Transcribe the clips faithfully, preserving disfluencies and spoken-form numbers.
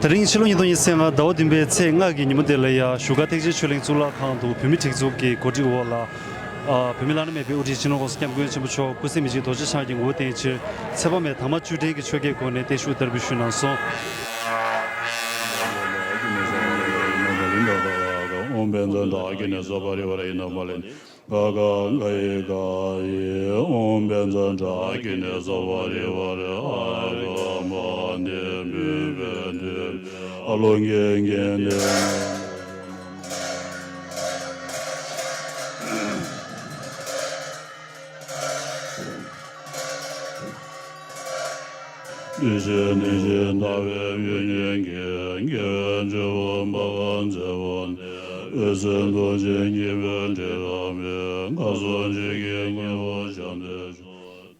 དེ་རིང་ཕྱི་ལོ་ཉིས་སྟོང་ཉི་ཤུ་རྩ་ལྔ་ཟླ་བ་བདུན་པའི་ཚེས་ལྔ་གི་ཉིན་མོ་དེ་ལ་ཡ་བཞུགས་སྒར་ཐེག་ཆེན་ཆོས་གླིང་གཙུག་ལག་ཁང་དུ་བོད་མིའི་སྒྲིག་འཛུགས་ཀྱི་གོ་སྒྲིག་འོག་ལ། ཨ། བོད་མི་བླ་ན་མེད་པའི་དབུ་ཁྲིད་སྤྱི་ནོར་༸གོང་ས་༸སྐྱབས་མགོན་ཆེན་པོ་མཆོག་སྐུ་ཚེ་མི་ཤིགས་རྡོ་རྗེ་འཆང་གི་ངོ་བོ་བསྟན་ཕྱིར་ཚེ་དཔག་མེད་དྭངས་མ་བཅུད་ལྡན་གྱི་ཆོས་སྐྱེས་སྒོ་ནས་བརྟན་བཞུགས་བསྟར་འབུལ་ཞུས་གནང་སོང་།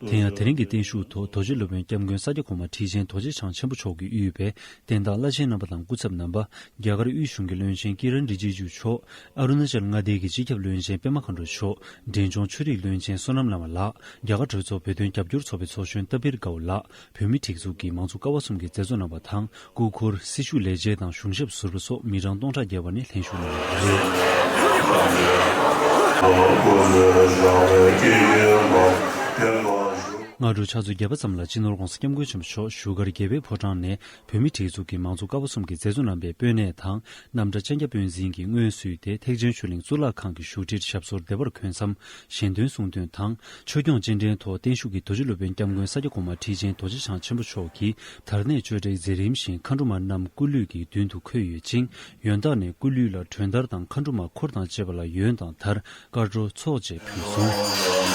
དེ་ཡང་དེ་རིང་གི་བརྟན་བཞུགས་ཐོག་རྡོ་རྗེ་སློབ་དཔོན་སྐྱབས་མགོན་ས་སྐྱ་གོང་མ་ཁྲི་ཆེན་རྡོ་རྗེ་འཆང་ཆེན་པོ་མཆོག་གིས་དབུས་པའི་བསྟན་བདག་བླ་ཆེན་རྣམ་པ་དང་སྐུ་ཚབ་རྣམ་པ། རྒྱ་གར་དབུས་གཞུང་གི་བློན་ཆེན་ཀི་རན་རི་ཇི་ཇུ་མཆོག་ཨ་རུ་ན་ཅལ་མངའ་སྡེའི་སྤྱི་ཁྱབ་བློན་ཆེན་པད་མ་མཁའ་འགྲོ་མཆོག་འབྲས་ལྗོངས་ཆོས་རིག་བློན་ཆེན་བསོད་ནམས་བླ་མ་ལགས། རྒྱ་གར་གྲོས་ཚོགས་བོད་དོན་རྒྱབ་སྐྱོར་ཚོགས་པའི་ཚོགས་གཞོན་སྟབ་བིར་དགའ་བོ་ལགས། བོད་མིའི་སྒྲིག་འཛུགས་ཀྱི་མང་གཙོ་ཀ་བ་གསུམ་གྱི་མཛད་གཙོ་རྣམ་པ་དང་། སྐུ་འཁོར། སྲི་ཞུ་ལས་བྱེད་དང་གཞུང་ཞབས་ཟུར་པ་སོགས་མི་གྲངས་སྟོང་ཕྲག་བརྒལ་བ་ནས་ལྷན་ཞུགས་གནང་ཡོད་པ་རེད། སྔ་དྲོ་ཕྱག་ཚོད་བརྒྱད་པ་ཙམ་ལ་སྤྱི་ནོར་༸གོང་ས་༸སྐྱབས་མགོན་ཆེན་པོ་མཆོག་བཞུགས་སྒར་རྒྱལ་བའི་ཕོ་བྲང་ནས་བོད་མིའི་སྒྲིག་འཛུགས་ཀྱི་མང་གཙོ་ཀ་བ་གསུམ་གྱི་མཛད་གཙོ་རྣམ་པའི་སྤོས་སྣེ་དང་། རྣམ་གྲྭ་སྤྱན་སྐྱབས་དཔོན་འཛིན་གྱིས་སྔོན་བསུས་ཏེ་ཐེག་ཆེན་ཆོས་གླིང་གཙུག་ལག་ཁང་གི་བཞུགས་ཁྲིར་ཞབས་སོར་བདེ་བར་འཁོད་མཚམས་ཞལ་འདོན་གསུང་འདོན་དང་། ཆོས་སྐྱོང་སྤྱན་འདྲེན་ཐོག་བརྟན་བཞུགས་ཀྱི་རྡོ་རྗེ་སློབ་དཔོན་སྐྱབས་མགོན་ས་སྐྱ་གོང་མ་ཁྲི་ཆེན་རྡོ་རྗེ་འཆང་ཆེན་པོ་མཆོག་གིས་དར་གནས་གཅོད་འབྲེག་མཛད་རིམ་བཞིན་མཁའ་འགྲོ་མ་རྣམས་སྐུ་གླུད་ཀྱི་མདུན་དུ་འཁོད་ཡོད་ཅིང་། ཡོན་བདག་ནས་སྐུ་གླུད་ལ་སྒྲོན་དར་དང་མཁའ་འགྲོ་མ་འཁོར་དང་བཅས་པ་ལ་ཡོན་དང་དར། དཀར་སྤྲོ་ཚོགས་བཅས་ཕུལ་སོང་།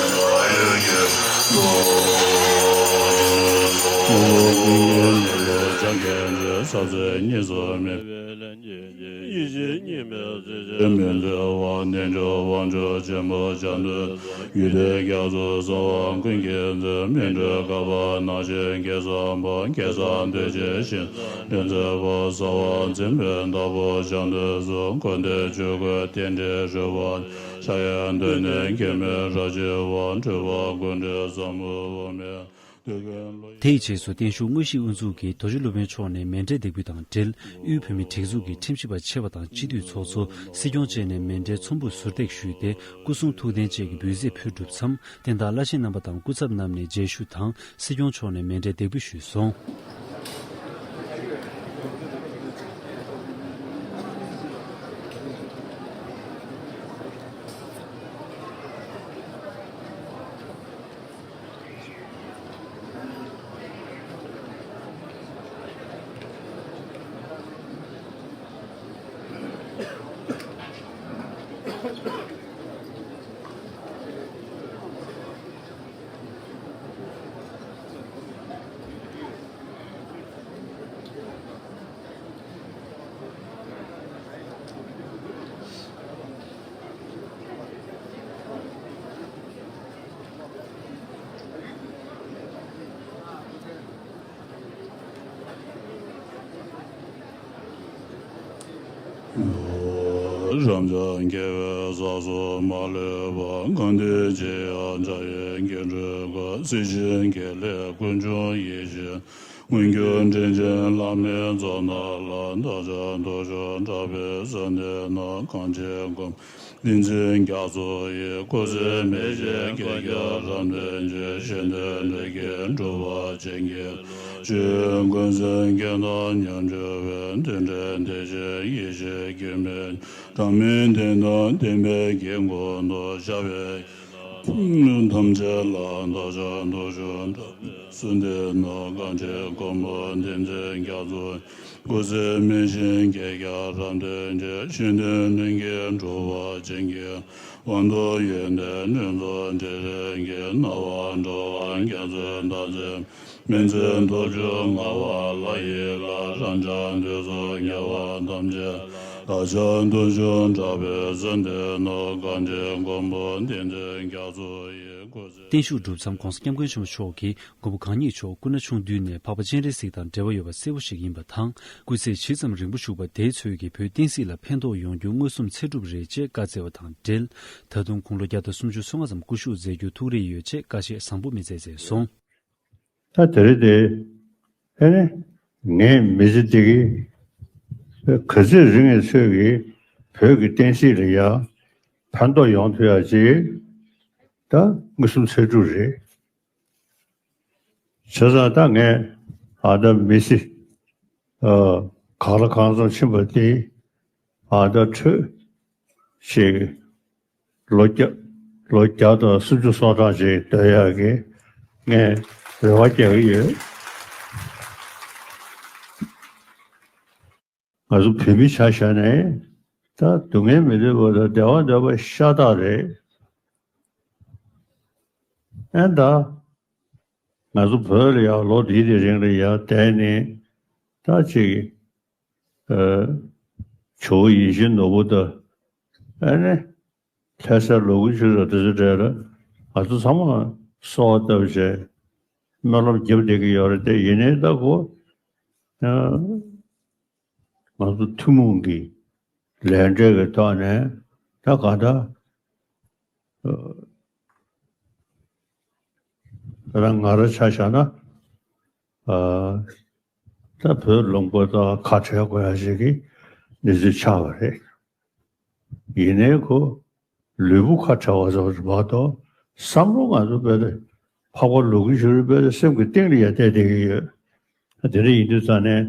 ཡེ་ཤེས་སྙིང་པོའི་རྩེ་གཅིག་མི་འབྲལ་བ་རྣལ་འབྱོར་དབང་ཕྱུག་ཆེན་པོ་བྱང་ཆུབ་རྒྱ་མཚོ་གསང་བ་ཀུན་གྱི་མཛོད། སྨིན་གྲོལ་དཀའ་བ་རྣམ་བཞི་སྐལ་བཟང་པོ། སྐལ་བཟང་འདུས་བྱས་ཞིང་འདུས་མཛད་པ། གསང་བ་འཛིན་པའི་བདག་པོ་བྱང་ཆུབ་སེམས། འཁོར་འདས་ཆོས་སྐུ་རྟེན་འབྲེལ་སྒྲུབ་པ། ཕྱག་གཡས་གདོད་ནས་སྐྱེ་མེད་རབ་འཆི་བ། སྤྲུལ་པ་ཀུན་འདུས་བཟང་པོ་དབུ་མའི། དེའི་རྗེས་སུ་བརྟན་བཞུགས་དངོས་གཞིའི་དབུ་འཛུགས་ཀྱིས་རྡོ་རྗེ་སློབ་དཔོན་མཆོག་ནས་མཎྜལ་འདེགས་འབུལ་དང་འབྲེལ། དབུས་བོད་མིའི་སྒྲིག་འཛུགས་ཀྱི་ཁྲིམས་ཞིབ་པ་ཆེ་བ་དང་སྤྱི་འཐུས་ཚོགས་གཙོ། སྲིད་སྐྱོང་བཅས་ནས་མཎྜལ་ཚོམ་བུ་ཟུར་འདེགས་ཞུས་ཏེ། སྐུ་གསུང་ཐུགས་རྟེན་བཅས་ཀྱི་འབུལ་རྫས་ཕུལ་གྲུབ་མཚམས། བསྟན་བདག་བླ་ཆེན་རྣམ་པ་དང་སྐུ་ཚབ་རྣམས་ནས་མཇལ་ཞུ་དང་། སྲིད་སྐྱོང་མཆོག་ནས་མཎྜལ་འདེགས་འབུལ་ཞུས་སོང་། རབ་འབྱམས་རྒྱལ་བའི་ས་སོགས་མ་ལུས་པ། གང་འདུལ་ཅི་ཡང་འཇའ་ཡི་སྐད་འགྲོས་བཀོད། སྲིད་ཞིའི་དགེ་ལེགས་ཀུན་འབྱུང་ཡེ་ཤེས། མངོན་གྱུར་དྲིན་ཅན་བླ་མའི་ཚོགས་རྣམས་ལ། བདག་ཅག་མཐུ་སྦྱོར་གྲགས་པའི་ས་འདི་ན། གང་ཆེ་སྒོམ་བདེན་ཚིག་རྒྱ་མཚོ་ཡི། སྐུ་ཚེ་མི་ཤིགས་བསྐལ་བརྒྱར་རབ་བརྟན་ཅིང་། ཞི་བདེ་འབྲས་བུ་འགྲུབ་པར་བྱིན་གྱིས་རློབས། ཆོས་ཀུན་སེམས་བསྐྱེད་དང་མཉམ་སྦྱོར་བའི། རྟེན་འབྲེལ་བདེ་ཆེན་ཡེ་ཤེས་ཀྱི་མེ། གྲངས་མེད་བདེན་དང་བདེན་པའི་དཀྱིལ་འཁོར་དུ། ཤར་བའི་ཐམས་ཅད་ལ་བདག་ཅག་མཐུ་སྦྱོར་གྲགས་པའི་ས་འདི་ན། གང་ཆེ་སྒོམ་པ་བདེན་ཚིག་རྒྱ་མཚོ། སྐུ་ཚེ་མི་ཤིགས་བསྐལ་བརྒྱར་རབ་བརྟན་ཅིང་། ཞི་བདེ་ལྷུན་གྱིས་གྲུབ་པར་བྱིན་གྱིས་རློབས། དུས་ཡུན་དུ་ནུས་མཐུ་འབྲས་རིམ་གྱིས། སྣང་བ་འགྲོ་བ་རྒྱ་མཚོའི་འདབ་ཆེན། མི་འཛད་ཐོབ་བྱུང་ངང་པ་ལྷ་ཡི་ལྷ། རབ་འབྱམས་འདུས་ཚོགས་རྒྱལ་བ་ཐམས་ཅད་ལ། བདག་ཅག་མཐུ་སྦྱོར་གྲགས་པའི་ས་འདི་ན། གང་ཆེ་སྒོམ་པ་བདེན་ཚིག་རྒྱ་མཚོ་ཡི། སྐུ་ཚེ། བརྟན་བཞུགས་གྲུབ་མཚམས་༸གོང་ས་༸སྐྱབས་མགོན་ཆེན་པོ་མཆོག་གིས་མགོན་པོ་གང་ཉིད་མཆོག་སྐུ་ན་ཆུང་དུས་ནས་འཕགས་པ་སྤྱན་རས་གཟིགས་དང་འབྲེལ་བ་ཡོད་པ་གསལ་པོ་ཞིག་ཡིན་པ་དང་། སྐུ་ཚེ་ཇི་ཙམ་རིང་པོ་བཞུགས་པ་དེའི་ཚོད་ཀྱིས་བོད་བསྟན་སྲིད་ལ་ཕན་ཐོགས་ཡོང་རྒྱུའི་མངོན་སུམ་ཚད་གྲུབ་རེད་ཅེས་བཀའ་སྩལ་བ་དང་འབྲེལ། ད་དུང་དགུང་ལོ་བརྒྱ་དང་སུམ་ཅུ་སོ་ལྔ་ཙམ་སྐུ་བཞུགས་མཛད་རྒྱུའི་ཐུགས་རེ་ཡོད་ཅེས་བཀའ་བཤད་བཟང་པོ་མི་མཛད་མཛད་སོང་། ད་དེ་རིང་དེ། ཨེ་ནི། ངའི་མི་ཚེ་འདི་གི་ ག་ཚོད་རིང་བའི་ཚོད་ཀྱིས་བོད་ཀྱི་བསྟན་སྲིད་ལ་ཡ་ཕན་ཐོགས་ཡོང་ཐུབ་ཡ་ཅིག་ད་མངོན་སུམ་ཚོད་སྒྲུབ་རེད། བྱས་ཙང་ད་ངས་ཨ་ད་མི་ཚེ་ཨ་གང་ལ་གང་འཚམ་ཕྱིན་པ་དེ་ཨ་ད་འཕྲོད་ཅིག་ལོ་བརྒྱ་ལོ་བརྒྱ་དང་སུམ་ཅུ་སོ་གྲངས་ཅིག་སྡོད་ཡག་གི་ངས་རེ་བ་རྒྱག་གི་ཡོད། ང་ཚོ་བོད་མི་ཆ་བཞག་ནས་ད་སྡུག་བསྔལ་མི་འདོད་པ་དང་བདེ་བ་འདོད་པ་ཤ་སྟག་རེད། ཨེ་ད་ང་ཚོ་བོད་ལ་ཡང་ལོ་འདི་འདི་རིང་ལ་ཡང་བསྡད་ནས་ད་ཅིག་ཨ་ཇོ་བོ་ཡིད་བཞིན་ནོར་བུ་དང་ཨ་ནི་ལྷ་སའི་ལོ་དགུ་བཅུ་རེ་དེ་ཚོ་གྲས་ལ་ང་ཚོ་ཚང་མ་གསོལ་བ་བཏབ་བྱས་སྨོན་ལམ་རྒྱབ་བསྡད་ཀྱི་ཡོད་རེད་དེ། ཡིན་ནའི་ད་ཁོ་ཨ་ང་ཚོ་ཐུན་མོང་གི་ལས་འབྲས་ཀྱི་ཐོག་ནས་ད་ག་ད་ཨ་ད་ང་རང་ཆ་བཞག་ན་ཨ་ད་བོད་ལུང་པ་དང་ཁ་བྲལ་དགོས་ཡ་ཞིག་གི་གནས་ཚུལ་ཆགས་པ་རེད། ཡིན་ནའི་ཁོ་ལུས་པོ་ཁ་བྲལ་བ་ཙམ་རེད་མ་གཏོགས་བསམ་བློ་ང་ཚོ་དཔེ་ད་འཕགས་པ་ལོ་དགུ་བཅུ་རེ་དཔེ་ད་སེམས་ཀྱི་གཏིང་ལ་ཡ་བསྡད་བསྡད་ཀྱི་ཡོད། དེ་འདྲ་ཡིན་དུས་ཙང་ནས་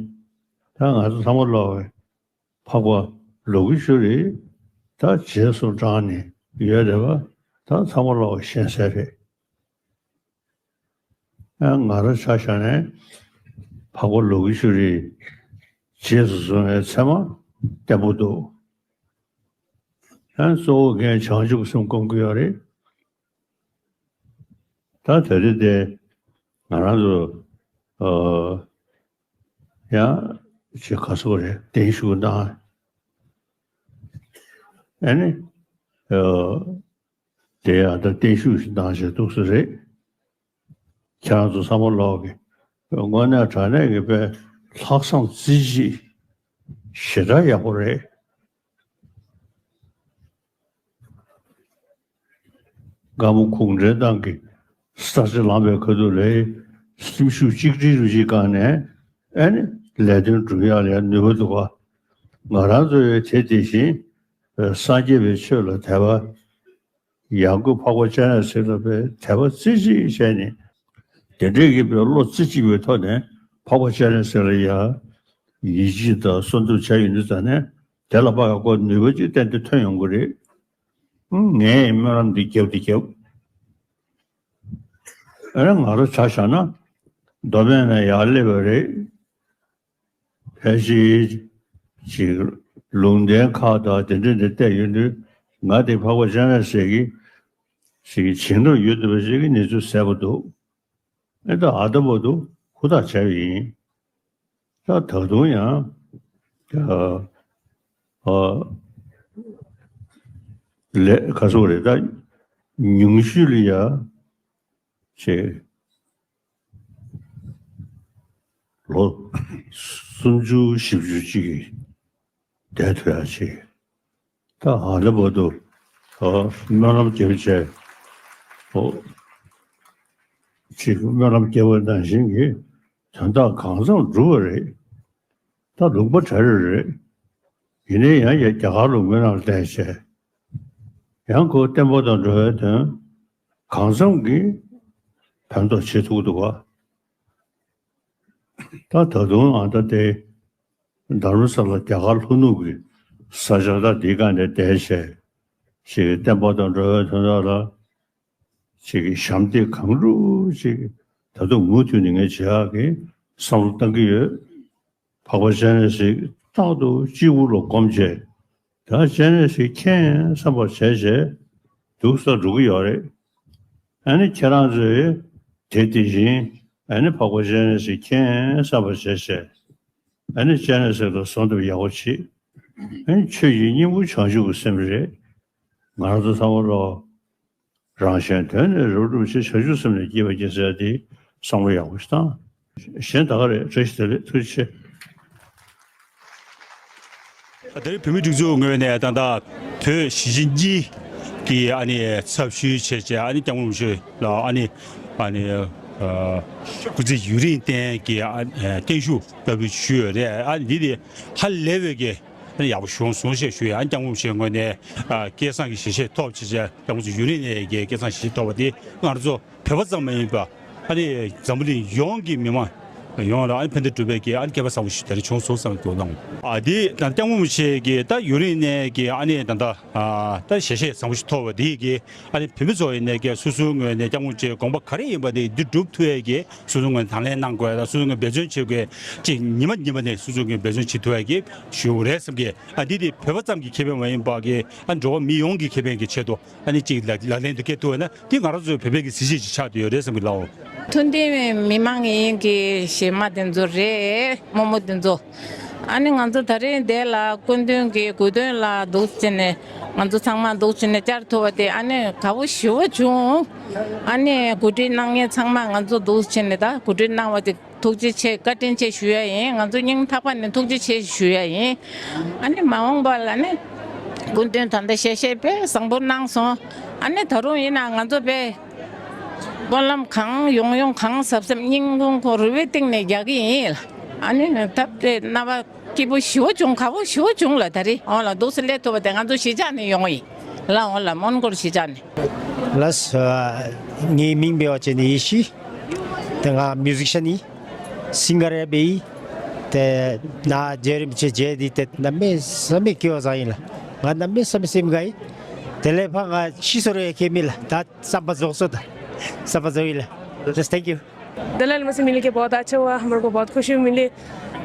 ད་ང་ཚོ་ཚང་མ་ལོག་གི་འཕགས་པ་ལོ་དགུ་བཅུ་རེ་ད་རྗེས་སུ་འབྲངས་ནས་ཡོད་རེད་པ། ད་ཚང་མ་ལོག་གི་ཤེས་གསལ་རེད། ཨ་ང་རང་ཆ་བཞག་ནས་འཕགས་པ་ལོ་དགུ་བཅུ་རེ་རྗེས་སུ་བཟུང་བའི་ཚད་མ་བརྟན་པོ་འདུག་ཨ་གཙོ་བོ་ངས་བྱང་ཆུབ་སེམས་སྒོམ་གྱི་ཡོད་རེད། ད་དེ་རིང་དེ་ང་རང་ཚོ་ཨ་ཡང་ཅིག་ག་ཟེར་དགོས་རེད། བརྟན་བཞུགས་གནང་། ཨ་ནི་ཨ་དེ་ཡང་ད་བརྟན་བཞུགས་ཤིག་གནང་བྱས་འདུག་ས་རེད། ཁྱེད་རང་ཚོ་ཚང་མ་ལོག་གི་དངོས་གནས་དྲང་གནས་ཀྱི་དཔེ་ལྷག་བསམ་རྩེ་གཅིག་ཞེ་དྲག་ཡག་པོ་རེད། སྒམ་པོ་གུང་ཁྲན་ཏང་གི་ས་ཆ་ལངས་པའི་ཁ་ཐུག་ལ་སེམས་ཤུགས་གཅིག་སྒྲིལ་རུ་གཅིག་བསྐངས་ནས་ཨ་ནི་ལས་དོན་སྒྲུབ་ཡག་ལ་ནུས་པ་འདུག་ག་ང་རང་ཚོ་ཡང་དེ་དེ་བཞིན་སངས་རྒྱས་པའི་ཆོས་ལ་དད་པ། ཡང་སྒོས་འཕགས་པ་སྤྱན་རས་གཟིགས་ལ་དཔེ་དད་པ་རྩེ་གཅིག་བྱས་ནས་དེ་འདྲའི་གི་དཔེ་བློ་རྩེ་གཅིག་པའི་ཐོག་ནས་འཕགས་པ་སྤྱན་རས་གཟིགས་ལ་ཡང་ཡིད་ཆེས་དང་གསོལ་འདེབས་བྱས་ཡོང་དུས་ཙང་ནས་དེ་ལ་དཔག་ཡག་ཁོ་ནུས་པ་གཅིག་ཏན་ཏན་ཐོན་ཡོང་གི་རེད། ངས་སྨོན་ལམ་འདི་བརྒྱབ་འདི་བརྒྱབ། ཨ་ནི་ང་རང་ཆ་བཞག་ན་མདོ་སྨད་ནས་ཡར་སླེབས་པ་རེད། ཕལ་ཆེར་ཅིག་ལུང་བསྟན་ཁག་དང་དེ་འདྲ་འདི་བལྟས་ཡོང་དུས་ང་དེ་འཕགས་པ་སྤྱན་རས་གཟིགས་ཀྱི་ཅིག་བྱིན་རླབས་ཡོད་འདུག་པ་ཞིག་གི་གནས་ཚུལ་གསལ་པོ་འདུག་ཨེ་ད་ཨ་ད་བར་དུ་ཧུར་ཐག་བྱས་པ་ཡིན། ད་ད་དུང་ཡང་ཨ་ཨ་ལས་ག་སོགས་རེད། ད་ཉུང་ཤོས་ལ་ཡ་ཅིག་ལོ་སུམ་ཅུ་བཞི་བཅུ་ཅིག་གི་བསྡད་ཐུབ་ཡག་ཅིག་ད་ཧ་ལས་པ་དུ་ཨ་སྨོན་ལམ་རྒྱབ་བྱས་ཨོ་ཅིག་སྨོན་ལམ་རྒྱབ་པ་ནང་བཞིན་གྱི་དོན་དག་གང་འཚམ་འགྲུབ་པ་རེད། ད་ལུང་པ་གྲ་རེ་རེད། ཡིན་ནའི་ཡང་ཡང་རྒྱ་གར་ལུང་པའི་ནང་བསྡད་བྱས། ཡང་ཁོ་བསྟན་པ་དང་འགྲོ་བའི་དོན་གང་འཚམ་གྱིས་ཕན་ཐོགས་བྱེད་ཐུབ་འདུག་ག་ད་ད་དུང་ཨ་ད་དེ་དྷརྨ་ས་ལ་རྒྱ་གར་ལྷོ་ནུབ་ཀྱི་ས་ཆ་ད་འདི་ག་ནས་བསྡད་བྱས་ཅིག་བསྟན་པ་དང་འགྲོ་བའི་དོན་དག་ལ་ཅིག་གི་ཞབས་འདེགས་གང་སྒྲུབ་ཅིག་ད་དུང་མུ་མཐུད་ནས་ངས་བྱེད་ཡག་གི་བསམ་བློ་བཏང་གི་ཡོད། འཕགས་པ་སྤྱན་རས་གཟིགས་རྟག་ཏུ་སྤྱི་བོ་ལ་བསྒོམ་བྱས། ད་སྤྱན་རས་གཟིགས་མཁྱེན་བསམ་པ་བྱས་བྱས་འདུག་ས་འགྲོ་གི་ཡོད་རེད། ཨ་ནི་ཁྱེད་རང་ཚོས་དེ་དེ་བཞིན་ཨ་ནི་འཕགས་པ་སྤྱན་རས་གཟིགས་མཁྱེན་བསམ་པ་བྱས་བྱས་ཨ་ནི་སྤྱན་རས་གཟིགས་ལ་གསོལ་འདེབས་ཡག་པོ་བྱེད། ཨ་ནི་ཆོས་ཀྱི་སྙིང་པོ་བྱང་ཆུབ་ཀྱི་སེམས་རེད། ང་རང་ཚོ་ཚང་མ་ལོ། རང་གཞན་དོན་ནི་རབ་བསྒྲུབ་ཕྱིར། བྱང་ཆུབ་སེམས་ནི་བསྐྱེད་པར་བགྱི་ཟེར་ཡ་དེ་བསམ་བློ་ཡག་པོ་ཞིག་བཏང་། གཞན་ད་ག་རེད། བཀྲ་ཤིས་བདེ་ལེགས། ཐུགས་རྗེ་ཆེ། ད་རེས་བོད་མིའི་སྒྲིག་འཛུགས་ངོས་ནས་ད་ལྟ་བོད་གཞིས་བྱེས་གཉིས་ཀྱི་ཨ་ནི་ཚབ་ཞུས་བྱས་བྱས་ཨ་ནི་སྐྱབས་མགོན་རིན་པོ་ཆེ་ལ་ཨ་ནི་ཨ་ནི་ ཨ། སྐུ་ཚེ་ཡུན་རིང་བརྟན་གྱི་ཨ་བརྟན་བཞུགས་བཀའ་འབུལ་ཞུས་ཡོད་རེད། ཨ་འདི་དེ་ཧ་ལས་པའི་གི་ཨ་ནི་ཡག་པོ་བྱུང་སོང་ཞེས་ཞུ་ཡ། ཨ་སྐྱབས་མགོན་རིན་པོ་ཆེའི་ངོས་ནས་ཨ་སྐལ་བཟང་གི་ཞལ་བཞེས་ཐོབ་ཅེས་བྱས། སྐྱབས་མགོན་ཡུན་རིང་ནས་ཀྱི་སྐལ་བཟང་ཞལ་བཞེས་ཐོབ་པ་དེ་ང་རང་ཚོ་བོད་པ་ཙམ་མ་ཡིན་པ་ཨ་ནི་འཛམ་བུ་གླིང་ཡོངས་ཀྱི་མི་མང་ཡོངས་ལ་ཨ་ནི་ཕན་བདེ་སྒྲུབ་པའི་གི་ཨ་ནི་སྐལ་པ་བཟང་པོ་ཞིག་དེ་རིང་བྱུང་སོང་བསམ་གྱི་འདུག་ཨ་འདི་ད་སྐྱབས་མགོན་རིན་པོ་ཆེ་གི་ད་ཡུན་རིང་ནས་ཀྱི་ཨ་ནི་ད་ལྟ་ཨ་ད་ཞལ་བཞེས་བཟང་པོ་ཞིག་ཐོབ་པ་དེ་གི་ཨ་ནི་བོད་མི་ཚོ་ཡིན་ནས་ཀྱི་སོ་སོའི་ངོས་ནས་སྐྱབས་མགོན་རིན་པོ་ཆེའི་དགོངས་པ་ག་རེ་ཡིན་པ་དེ་འདི་སྒྲུབ་ཐུབ་ཡས་ཀྱི་སོ་སོའི་ངོས་ནས་དང་ལེན་གནང་དགོས་ཡ་དང་། སོ་སོའི་ངོས་འབད་བརྩོན་བྱེད་དགོས་ཅིག་ཉི་མ་ཉི་མ་ནས་སོ་སོའི་ངོས་འབད་བརྩོན་བྱེད་ཐུབ་ཡ་གི་ཞུ་དགོས་རེད་བསམ་གི། ཨ་འདི་དེ་བོད་པ་ཙམ་གྱི་ཁེ་ཕན་མ་ཡིན་པ་གི་ཨ་འགྲོ་བ་མི་ཡོངས་ཀྱི་ཁེ་ཕན་གྱི་ཆེད་དུ་ཨ་ནི་ཅིག་ལག་ལག་ལེན་དུ་བསྐྱལ་ཐུབ་པ་ན་དེ་ང་རང་ཚོའི་བོད་པའི་གི་གཟི་བརྗིད་ཅིག་ཆགས་བསྡད་ཡོད་རེད་བསམ་གི་ལགས། ཐུན་ཏེ་མི་མང་ཡིན་གྱི་གཞས་མ་དེ་ཚོ་རེད། རྨོ་མོ་དེ་ཚོ། ཨ་ནི་ང་ཚོ་ད་རེས་འདི་ལ་སྐུ་མདུན་གྱི་དགུང་སྟོན་ལ་འདུག་སེ་བྱས་ནས་ང་ཚོ་ཚང་མ་འདུག་སེ་བྱས་ནས་བཅར་ཐུབ་པ་དེ་ཨ་ནི་དགའ་པོ་ཞེ་པོ་བྱུང་། ཨ་ནི་གོ་སྒྲིག་གནང་མཁན་ཚང་མ་ང་ཚོ་འདུག་སེ་བྱས་ནས་ད་གོ་སྒྲིག་གནང་བ་དེ། ཐུགས་རྗེ་ཆེ། བཀའ་དྲིན་ཆེ་ཞུ་ཡ་ཡིན། ང་ཚོ་སྙིང་ཐག་པ་ནས་ཐུགས་རྗེ་ཆེ་ཞུ་ཡ་ཡིན། ཨ་ནི་མ་འོངས་པ་ལ་ནི་སྐུ་མདུན་ད་ལྟ་ཞལ་བཞེས་དཔེ་བཟང་པོ་གནང་སོང་། ཨ་ནི་ད་རུང་ཡིན་ན་ང་ཚོ་དཔེ་སྨོན་ལམ་གང་ཡོང་ཡོང་གང་གཟབ་གཟབ་སྙིང་ཁོང་ཁོང་རུས་པའི་གཏིང་ནས་རྒྱག་གི་ཡིན། ཨ་ནི་ད་དཔེ་རྣམ་པ་སྐྱིད་པོ་ཞེ་པོ་བྱུང་། དགའ་པོ་ཞེ་པོ་བྱུང་ལ། ད་རེས་འོང་ལ་འདུག་སེ་སླེབས་ཐུབ་པ་དེ་ང་ཚོ་གཞིས་ཆགས་ནས་ཡོང་བ་ཡིན་ལ། འོང་ལ་མོན་གྷོ་གཞིས་ཆགས་ནས། ལགས་སོ། ངའི་མིང་འབད་བ་ཅིན་ཡེ་ཤེས། དེ་ང་མིའུ་ཟི་ཤན་ཡིན། སིང་གར་ཡང་འབད་ཡིན། དེ་ནཱ་རྗེ་རིན་པོ་ཆེ་མཇལ་དུས་དེ་གནམ་མེད་ས་མེད་སྐལ་བ་བཟང་ཡིན་ལ། ང་གནམ་མེད་ས་མེད་སེམས་དགའ་ཡིན། དེ་ལས་ཕར་ང་ཤི་སོང་རུང་ཡང་ཁྱད་མེད་ལ། ད་བསམ་པ་རྫོགས་སོང་། ད་བསམ་པ་རྫོགས་ཡིན་ལ། Just thank you. Delhi में से मिलके बहुत अच्छा हुआ, हमारे को बहुत खुशी मिली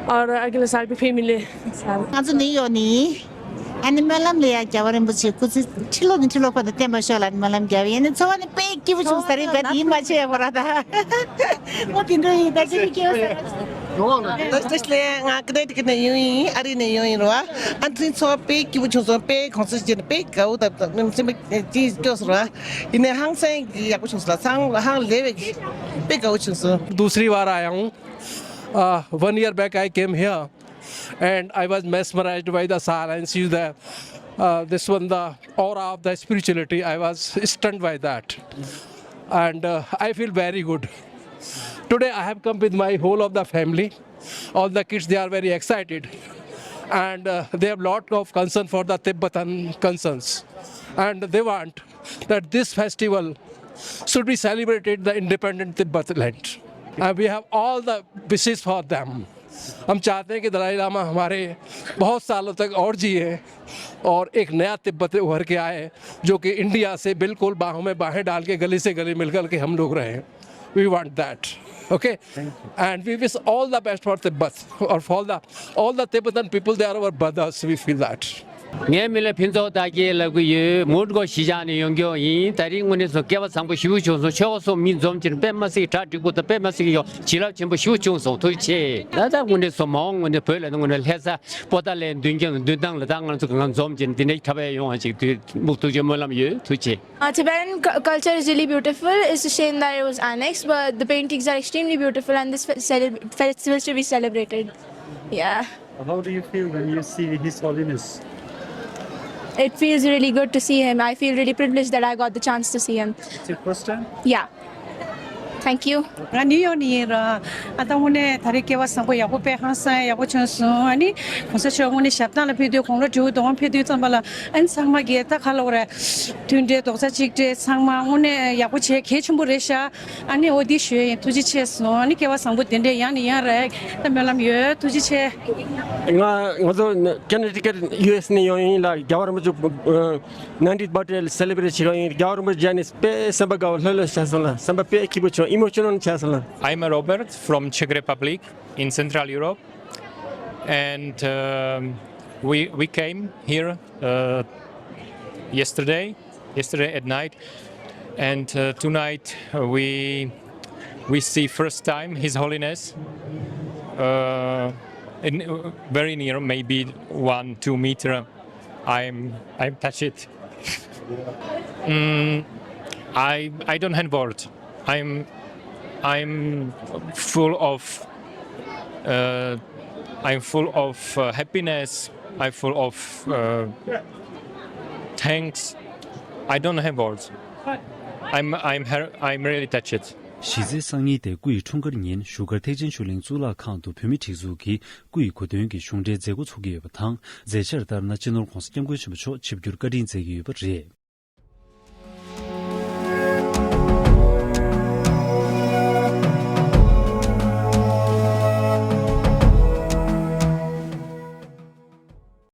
और अगले साल भी फिर मिले। ང་ཚོ་ནིའུ་ཡོག་ནས་ཡིན། ཨ་ནི་སྨོན་ལམ་ལ་ཡ་རྒྱལ་བ་རིན་པོ་ཆེ་སྐུ་ཚེ་ཁྲི་ལོ་ནས་ཁྲི་ལོ་བར་དུ་བརྟན་པར་ཤོག་ལབ་ནས་སྨོན་ལམ་རྒྱབ་ཡིན། ཨ་ནི་ཚོར་བ་ནི་དཔེ་སྐྱིད་པོ་བྱུང་། ད་རེས་བར་དུ་ཡིད་མ་ཆེས་ཡ་བོ་ར་ད། ཨོ་དེ་འདྲ་ཡིན། ད་ཅི་སྐྱིད་པོ་ཟེར། ད་ལྟ་ལས་ང་ཀི་ནེ་ཊི་ཀེཊ་ནས་ཡོང་ཡིན། ཨ་རི་ནས་ཡོང་ཡིན་རོ། ཨ་ནི་ཚོར་བ་དཔེ་སྐྱིད་པོ་བྱུང་སོང་། དཔེ་གོང་ས་མཆོག་ནས་དཔེ་དགའ་བོ་ད་ད་སེམས་པ་ཅིག་སྐྱོ་སོང་རོ། ཡིན་ནའི་ཧང་སང་ཡག་པོ་བྱུང་སོང་ལ། ཚང་ཧང་ལས་པའི་དཔེ་དགའ་བོ་བྱུང་སོང་། दूसरी बार आया हूँ। Uh, one year back I came here and I was mesmerized by the silence, you the, uh, this one, the aura of the spirituality. I was stunned by that. And uh, I feel very good. Today I have come with my whole of the family. All the kids, they are very excited. And uh, they have lot of concern for the Tibetan concerns. And they want that this festival should be celebrated the independent Tibet land. And we have all the wishes for them. हम चाहते हैं कि दलाई लामा हमारे बहुत सालों तक और जिए और एक नया तिब्बत उभर के आए, जो कि इंडिया से बिल्कुल बाहों में बाहें डाल के, गली से गली मिल कर के हम लोग रहें। We want that. Okay? And we wish all the best for Tibet, or for the all the Tibetan people, they are our brothers, we feel that. ངའི་མིང་ལ་ཕུན་ཚོགས་དར་རྒྱས་ལབ་ཀྱི་ཡོད། མོན་གྷོ་གཞིས་ཆགས་ནས་ཡོང་རྒྱུ་ཡིན། ད་རིང་དངོས་གནས་སོ་སྐལ་བ་བཟང་པོ་ཞེ་པོ་བྱུང་སོང་། ཆོལ་ཁ་གསུམ་མི་འཛོམས་ཀྱིན་དཔེ་མ་སྲིད་གྲ་འགྲིག་པོ་དང་དཔེ་མ་སྲིད་ཡོང་བྱིན་རླབས་ཆེན་པོ་ཞེ་པོ་བྱུང་སོང་། ཐུགས་རྗེ་ཆེ། ད་ལྟ་དངོས་གནས་སོ་མ་འོངས་དངོས་གནས་བོད་ལ་ནི་དངོས་གནས་ལྷ་ས་པོ་ཏཱ་ལའི་མདུན་རྒྱང་མདུན་ཐང་ལ་ད་ང་ཚོ་གང་འཛོམས་ཀྱིན་འདི་འདྲའི་གྲྭ་པ་ཡོང་བ་ཅིག་དུས་སྨུག་ཐུགས་རྗེ་སྨོན་ལམ་ཡོད། ཐུགས་རྗེ་ཆེ། Uh, Tibetan cu- culture is really beautiful. It's a shame that it was annexed, but the paintings are extremely beautiful, and this fe- celeb- festival should be celebrated. Yeah. How do you feel when you see His Holiness? It feels really good to see him. I feel really privileged that I got the chance to see him. It's your first time? Yeah. Thank you. ང་ནིའུ་ཡོག་ནས་ཡིན་ར། ཨ་ད་དངོས་གནས་ད་རེས་སྐལ་བ་བཟང་པོ་ཡག་པོ་དཔེ་ཧང་སང་ཡག་པོ་བྱུང་སོང་། ཨ་ནི་གོང་ས་མཆོག་དངོས་གནས་ཞབས་སྟངས་ལ་ཕེབས་དུས་དགུང་ལོ་དྲུག་དོ་དགོང་ཕེབས་དུས་ཙམ་པ་ལ་ཨ་ནི་ཚང་མ་གིས་ད་ག་ལབ་དགོས་རེད། མཐུན་འབྲེལ་རྡོག་རྩ་གཅིག་སྒྲིལ་ཚང་མ་དངོས་གནས་ཡག་པོ་བྱས་གལ་ཆེན་པོ་རེད་ཤག་ཨ་ནི་འོ་འདི་ཞུ་ཡ་ཡིན། ཐུགས་རྗེ་ཆེ་གསུངས། ཨ་ནི་སྐལ་བ་བཟང་པོ་དེ་འདྲས་ཡང་ནས་ཡང་རེ་ད་སྨོན་ལམ་ཡོད། ཐུགས་རྗེ་ཆེ། ང་ང་ཚོ་ཀེ་ནེ་ཊི་ཀེཊ་ཡུ་ཨེསི་ནས་ཡོང་ཡིན་ལ། རྒྱལ་བ་རིན་པོ་ཆེ་ninetieth birthday celebrate བྱེད་ག་ཡིན། རྒྱལ་བ་རིན་པོ་ཆེ་ནས་དཔེ་སེམས་པ་དགའ་བོ་ལྷོད་ལྷོད་བྱས་སོང་ལ། སེམས་པ་དཔེ་སྐྱིད་པོ་བྱུང་། ཨི་མོ་ཤི་ནལ་བྱས་སོང་ལ། I'm Robert from Czech Republic in Central Europe, and um, we we came here uh, yesterday, yesterday at night, and uh, tonight uh, we we see first time His Holiness uh, in, very near, maybe one two meter. I'm I'm touched. Mm, I I don't have word. I'm I'm full of uh, I'm full of uh, happiness. I'm full of uh, thanks. I don't have words. I'm I'm her- I'm really touched. གཞི་རྩའི་སང་ཉིན་ཏེ་སྐུའི་འཁྲུངས་སྐར་ཉིན་བཞུགས་སྒར་ཐེག་ཆེན་ཆོས་གླིང་གཙུག་ལག་ཁང་དུ་བོད་མིའི་སྒྲིག་འཛུགས་ཀྱི་སྐུ་ཡི་གོ་སྟོན་གྱི་གཞུང་འབྲེལ་མཛད་སྒོ་འཚོགས་ཀྱི་ཡོད་པ་དང་། མཛད་འཆར་ལྟར་ན་སྤྱི་ནོར་༧གོང་ས་༧སྐྱབས་མགོན་ཆེན་པོ་མཆོག་ཆིབས་བསྒྱུར་བཀའ་དྲིན་མཛད་ཀྱི་ཡོད་པ་རེད།